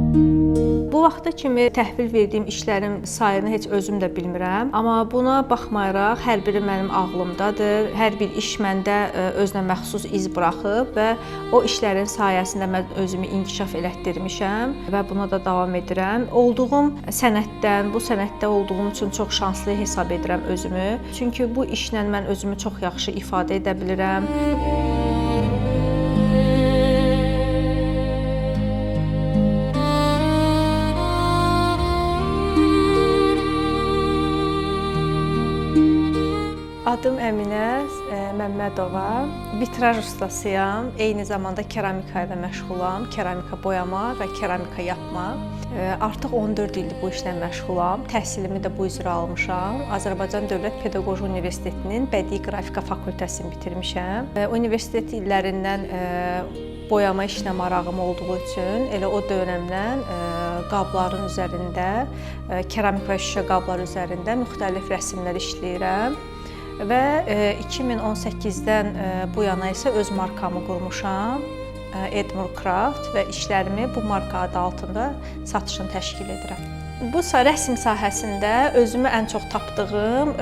Bu vaxta kimi təhvil verdiyim işlərin sayını heç özüm də bilmirəm, amma buna baxmayaraq hər biri mənim ağlımdadır. Hər bir iş məndə özünə məxsus iz buraxıb və o işlərin sayəsində mən özümü inkişaf elətdirmişəm və buna da davam edirəm. Olduğum sənətdən, bu sənətdə olduğum üçün çox şanslı hesab edirəm özümü. Çünki bu işlə mən özümü çox yaxşı ifadə edə bilirəm. Adım Əminə Məmmədova, vitraj ustasıyam. Eyni zamanda keramika ilə məşğulam, keramika boyama və keramika yapma. Artıq 14 ildir bu işlə məşğulam. Təhsilimi də bu üzrə almışam. Azərbaycan Dövlət Pedaqoji Universitetinin Bədii Qrafika fakültəsini bitirmişəm. Universitet illərindən boyama işinə marağım olduğu üçün elə o dönəmdən qabların üzərində, keramik və şüşə qablar üzərində müxtəlif rəsimlər işləyirəm. Və 2018-dən bu yana isə öz markamı qurmuşam, Edmur Craft, və işlərimi bu marka adı altında satışını təşkil edirəm. Bu rəsm sahəsində özümü ən çox tapdığım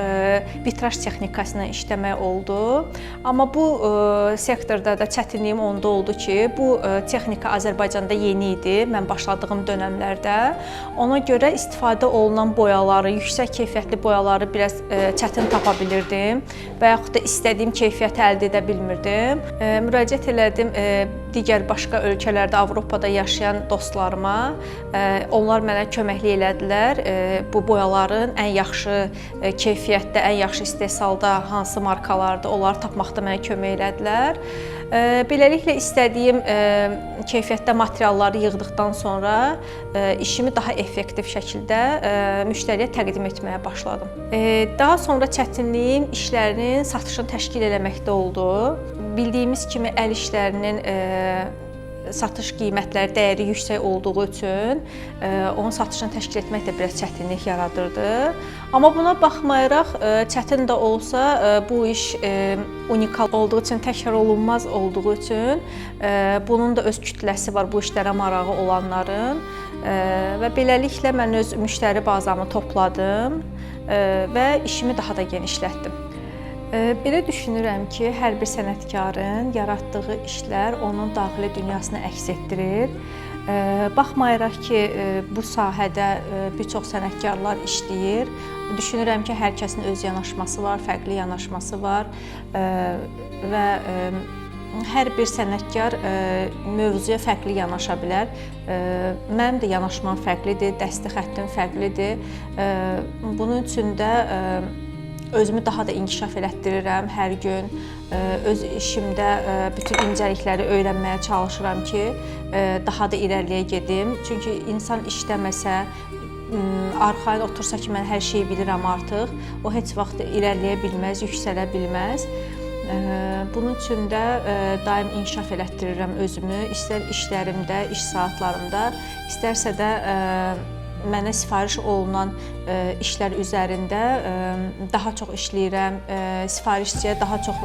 vitraj texnikası ilə işləmək oldu. Amma bu sektorda da çətinliyim onda oldu ki, bu texnika Azərbaycanda yeni idi mən başladığım dönəmlərdə. Ona görə istifadə olunan boyaları, yüksək keyfiyyətli boyaları biraz çətin tapa bilirdim və yaxud da istədiyim keyfiyyəti əldə edə bilmirdim. Müraciət elədim digər başqa ölkələrdə, Avropada yaşayan dostlarıma. Onlar mənə köməklik elədilər. Bu boyaların ən yaxşı keyfiyyətdə, ən yaxşı istehsalda hansı markalardır, onları tapmaqda mənə kömək elədilər. Beləliklə istədiyim keyfiyyətdə materialları yığdıqdan sonra işimi daha effektiv şəkildə müştəriyə təqdim etməyə başladım. Daha sonra çətinliyim işlərinin satışını təşkil eləməkdə oldu. Bildiyimiz kimi əl işlərinin satış qiymətləri, dəyəri yüksək olduğu üçün onun satışını təşkil etmək də biraz çətinlik yaradırdı. Amma buna baxmayaraq çətin də olsa bu iş unikal olduğu üçün, təkrar olunmaz olduğu üçün bunun da öz kütləsi var bu işlərə marağı olanların və beləliklə mən öz müştəri bazamı topladım və işimi daha da genişlətdim. Belə düşünürəm ki, hər bir sənətkarın yaratdığı işlər onun daxili dünyasını əks etdirir. Baxmayaraq ki, bu sahədə bir çox sənətkarlar işləyir. Düşünürəm ki, hər kəsin öz yanaşması var, fərqli yanaşması var və hər bir sənətkar mövzuya fərqli yanaşa bilər. Mənim də yanaşmam fərqlidir, dəsti xəttim fərqlidir. Bunun üçün də özümü daha da inkişaf elətdirirəm hər gün. Öz işimdə bütün incəlikləri öyrənməyə çalışıram ki, daha da irəliyə gedim. Çünki insan işləməsə, arxayın otursa ki, mən hər şeyi bilirəm artıq, o heç vaxt irəliyə bilməz, yüksələ bilməz. Bunun üçün də daim inkişaf elətdirirəm özümü, istər işlərimdə, iş saatlarımda, istərsə də mənə sifariş olunan işlər üzərində daha çox işləyirəm, sifarişçiyə daha çox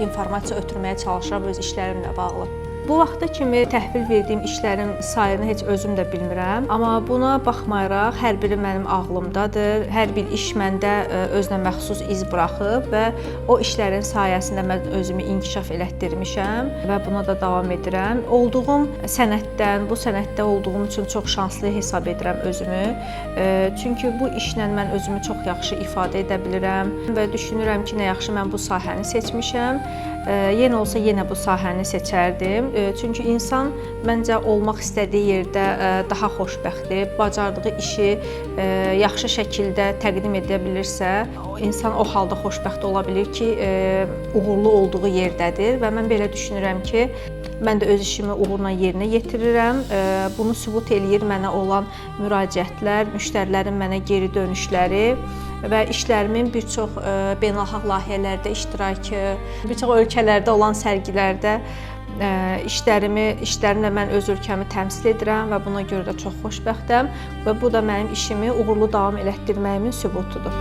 informasiya ötürməyə çalışıram öz işlərimlə bağlı. Bu vaxta kimi təhvil verdiyim işlərin sayını heç özüm də bilmirəm, amma buna baxmayaraq hər biri mənim ağlımdadır. Hər bir iş məndə özünə məxsus iz buraxıb və o işlərin sayəsində mən özümü inkişaf elətdirmişəm və buna da davam edirəm. Olduğum sənətdən, bu sənətdə olduğum üçün çox şanslı hesab edirəm özümü. Çünki bu işlə mən özümü çox yaxşı ifadə edə bilirəm və düşünürəm ki, nə yaxşı mən bu sahəni seçmişəm. Yenə olsa yenə bu sahəni seçərdim. Çünki insan məncə olmaq istədiyi yerdə daha xoşbəxtdir. Bacardığı işi yaxşı şəkildə təqdim edə bilirsə, insan o halda xoşbəxt ola bilir ki, uğurlu olduğu yerdədir və mən belə düşünürəm ki, mən də öz işimi uğurla yerinə yetirirəm. Bunu sübut eləyir mənə olan müraciətlər, müştərilərin mənə geri dönüşləri və işlərimin bir çox beynəlxalq layihələrdə iştirakı, bir çox ölkələrdə olan sərgilərdə işlərimlə mən öz ölkəmi təmsil edirəm və buna görə də çox xoşbəxtəm və bu da mənim işimi uğurlu davam elətdirməyimin sübutudur.